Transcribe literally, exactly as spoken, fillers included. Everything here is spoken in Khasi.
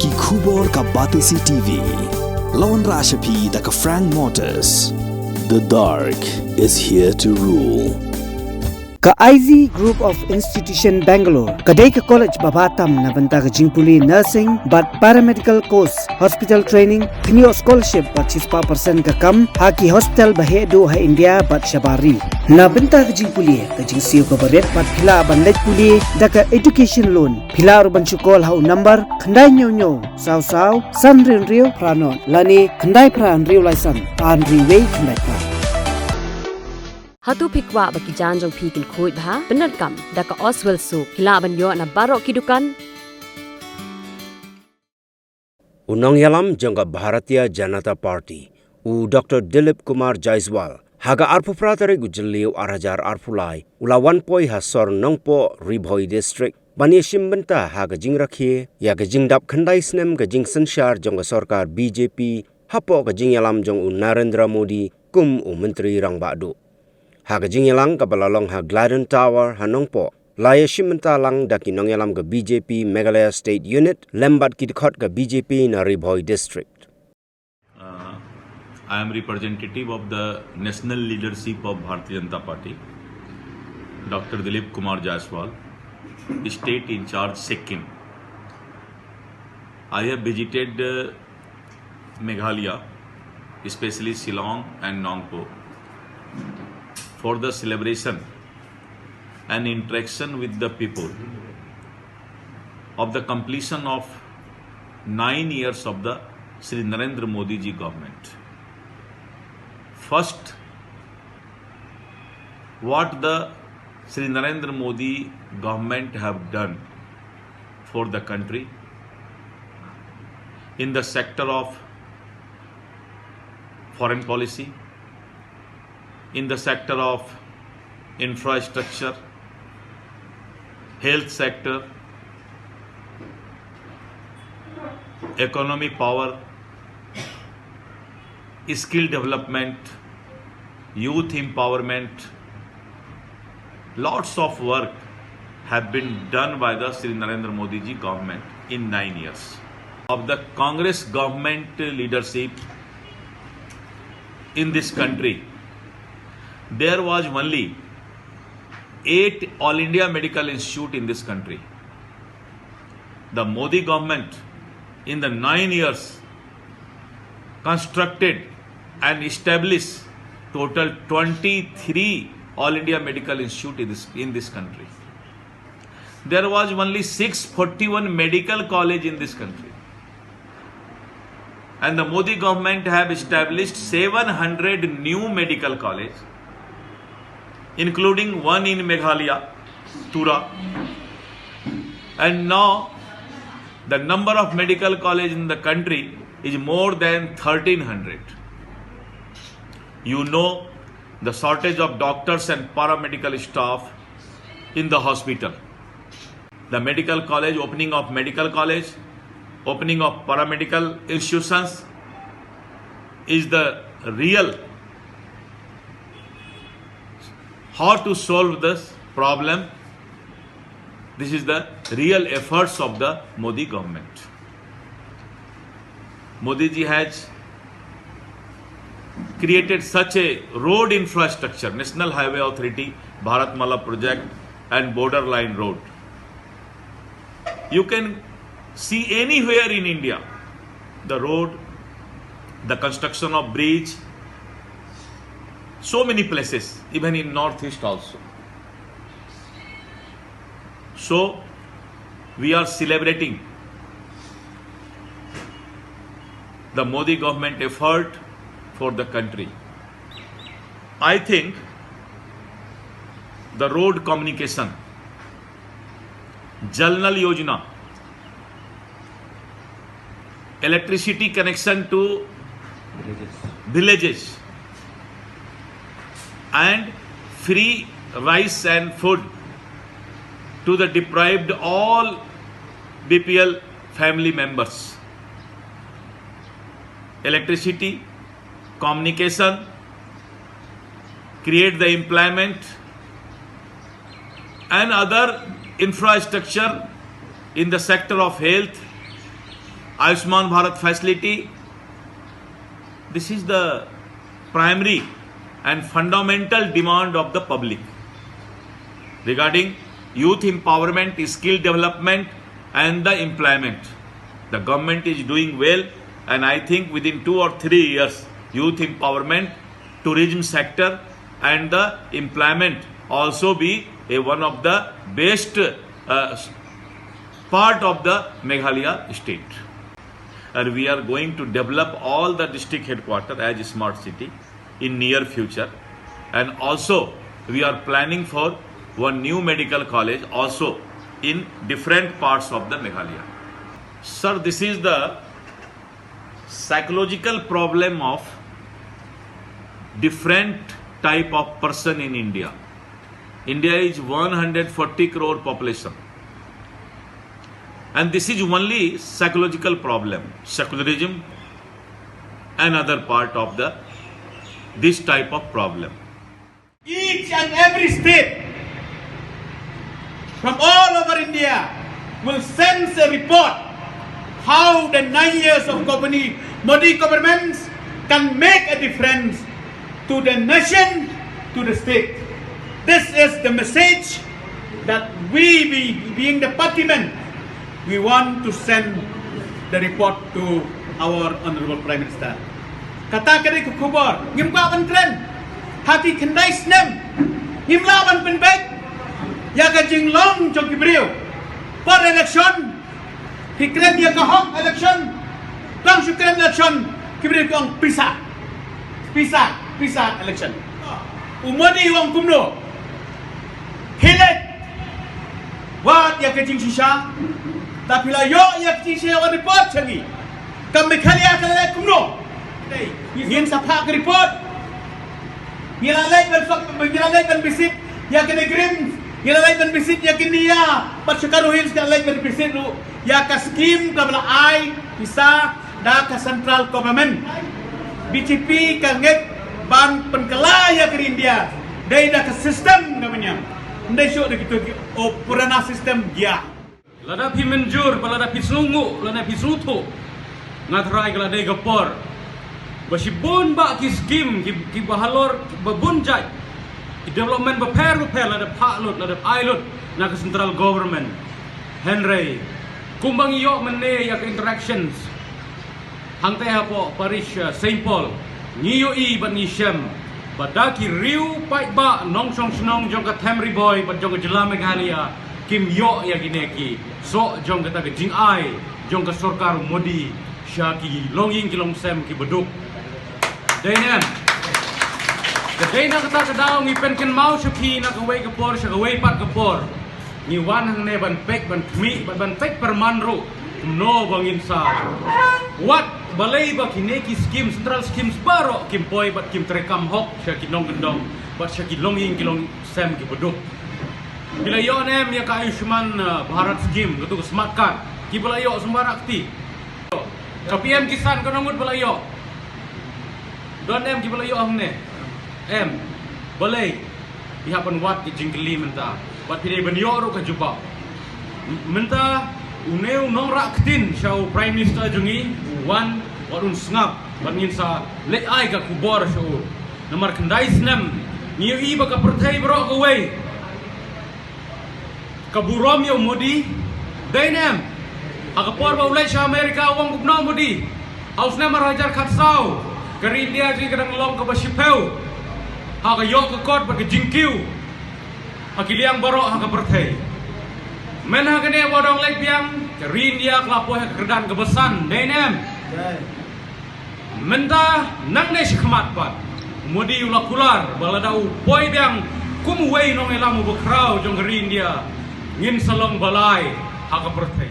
Ki khubor ka Batesi T V. La wanrah sha phi da ka Frank Motors. The dark is here to rule. Ka I Z Group of Institution Bangalore ka dei ka college ba bha tam na bynta ka jingpule nursing bad paramedical course, hospital training, pynïoh scholarship bad shispah percent ka kam ha ki hospital ba heh duh ha India bad shabar ri. Na bynta ka jingpule, ka jingsiew kaba rit bad phi lah ban leit pule da ka education loan. Phi lah ruh ban shu call ha u number khyndai hynñiew hynñiew saw saw san hynriew hynriew phra nod lane khyndai phra hynriew lai san ar hynriew wei khyndai phra. Hato phi kwah ba ki jaiñ jong phi kin khuid bha? Pyndonkam da ka Oswell Soap. Phi lah ban ïoh na baroh ki dukan. U nongïalam jong ka Bharatiya Janata Party, u Doctor Dilip Kumar Jaiswal, ha ka arphew phra tarik u Jylliew ar hajar arphew lai, u la wan poi ha sor Nongpoh, Ri Bhoi District, ban ïashim bynta ha ka jingrakhe ïa ka jingdap khyndai snem ka jingsynshar jong ka sorkar B J P hapoh ka jingïalam jong u Narendra Modi kum u Myntri Rangbah Duh. Ha ka jingïalang kaba la long ha Gladon Tower ha Nongpoh, la ïashim bynta lang da ki nongïalam ka B J P Meghalaya State Unit lem bad ki dkhot ka B J P na Ri Bhoi District. Uh, I am representative of the national leadership of Bharatiya Janata Party, Doctor Dilip Kumar Jaiswal, state in charge Sikkim. I have visited uh, Meghalaya, especially Shillong and Nongpoh, for the celebration and interaction with the people of the completion of nine years of the Shri Narendra Modi ji government. First, what the Shri Narendra Modi government have done for the country in the sector of foreign policy, in the sector of infrastructure, health sector, economy power, skill development, youth empowerment, lots of work have been done by the Shri Narendra Modi ji government in nine years. Of the Congress government leadership in this country, there was only eight All India Medical Institute in this country. The Modi government in the nine years constructed and established total twenty-three All India Medical Institute in this, in this country. There was only six forty-one medical college in this country. And the Modi government have established seven hundred new medical college, including one in Meghalaya, Tura. And now the number of medical college in the country is more than thirteen hundred. You know the shortage of doctors and paramedical staff in the hospital. The medical college, opening of medical college, opening of paramedical institutions is the real how to solve this problem. This is the real efforts of the Modi government. Modi ji has created such a road infrastructure, National Highway Authority, Bharatmala project, and borderline road. You can see anywhere in India the road, the construction of bridge, so many places, even in Northeast also. So, we are celebrating the Modi government effort for the country. I think the road communication, Jal Nal Yojana, electricity connection to villages, and free rice and food to the deprived all B P L family members. Electricity, communication, create the employment and other infrastructure in the sector of health, Ayushman Bharat facility, this is the primary and fundamental demand of the public regarding youth empowerment, skill development, and the employment. The government is doing well, and I think within two or three years, youth empowerment, tourism sector, and the employment also be a, one of the best uh, part of the Meghalaya state. And we are going to develop all the district headquarter as a smart city in near future. And also, we are planning for one new medical college also in different parts of the Meghalaya. Sir, this is the psychological problem of different type of person in India. India is one hundred forty crore population. And this is only psychological problem, secularism, another part of the this type of problem. Each and every state from all over India will send a report how the nine years of company Modi governments can make a difference to the nation, to the state. This is the message that we, be, being the partymen, we want to send the report to our Honorable Prime Minister. Kata ka dei ka khubor, ngim kwah ban kren. Ha ki khyndai snem ngim lah ban pynbeit ïa ka jinglong jong ki briew. Por election, ki kren ïa ka hok election, tang shu kren election, ki briew ki ong pisa. Pisa, pisa election. U Modi u ong kumno? Phi leit wad ïa ka jingshisha. Lada phi la ïoh ïa ka jingshisha, wan report sha ngi. Ka Meghalaya ka la leit kumno? Ngin sa phah ka report. Ngi la leit ban sop, ngi la leit ban visit ïa kine ki rim. Ngi la leit ban visit ïa kine ïa, bad sha Garo Hills ngi la leit ban visit ruh ïa ka scheme kaba la ai pisa da ka central government. B J P ka ngeit ban pynkylla ïa ka ri India dei da ka system kaba ñiam. Ym dei shuh da kito ki, oh, purana system, ïa. Lada phi mynjur, ba lada phi sngewthuh, lada phi sngewthuh, nga tharai ka la dei ka por ba shibun bah ki scheme, ki, kiba halor, ba bun jait, ki development bapher bapher la dep phah lut, la dep ai lut na ka central government. Hynrei kumba ngi ïoh mynne ïa ka interactions hangta hapoh parish, uh, Saint Paul, ngi ïohi bad ngi shem ba da ki riew paidbah nongshong shnong jong ka Them Ri Bhoi bad jong ka jylla Meghalaya kim ïoh ïa kine ki soh jong kata ka jingai jong ka sorkar Modi sha ki longïing ki longsem kiba duk. Dei ne em? Ka dei na kata ka daw ngi pynkynmaw sha phi na kawei ka por sha kawei pat ka por. Ngi wan hangne ban peit, ban khmih, ban, ban peit pyrman ruh kumno ba ngin sa wad, balei ba kine ki scheme, central schemes baroh kim poi bad kim treikam hok sha ki nongkyndong bad sha ki longïing ki longsem kiba duk. Phi la ïoh ne em ïa ka Ayushman, uh, Bharat scheme, katu ka smart card? Kiba la ïoh sumar kti. Ka P M Kisan, katno ngut ba la ïoh? Don em kiba la ïoh hangne? Em. Balei? Phi hap ban wad ki jingkylli mynta. Bad phi dei ban ïoh ruh ka jubab. M-, mynta une u nongrah ktien sha u Prime Minister jong ngi u wan, wat un sngap, bad ngin sa leit ai ka khubor sha u. Namar khyndai snem ngi ïohi ba ka pyrthei baroh kawei ka burom ïa u Modi. Dei ne em? Ha ka por ba u leit sha Amerika u ong kumno u Modi? Ha u snem ar hajar khatsaw ka ri India jong ngi ka dang long kaba shiphew ha ka ïoh ka kot bad ka jingkiew ha ki liang baroh ha ka pyrthei. Mynta ha kane ba u dang leit biang, ka ri India ka la poi ha ka kyrdan kaba san. Dei ne em? Mynta nangne shakhmat pat u Modi u la kular ba lada u poi biang kum uwei u nongïalam uba khraw jong ka ri India, ngin sa long balai ha ka pyrthei.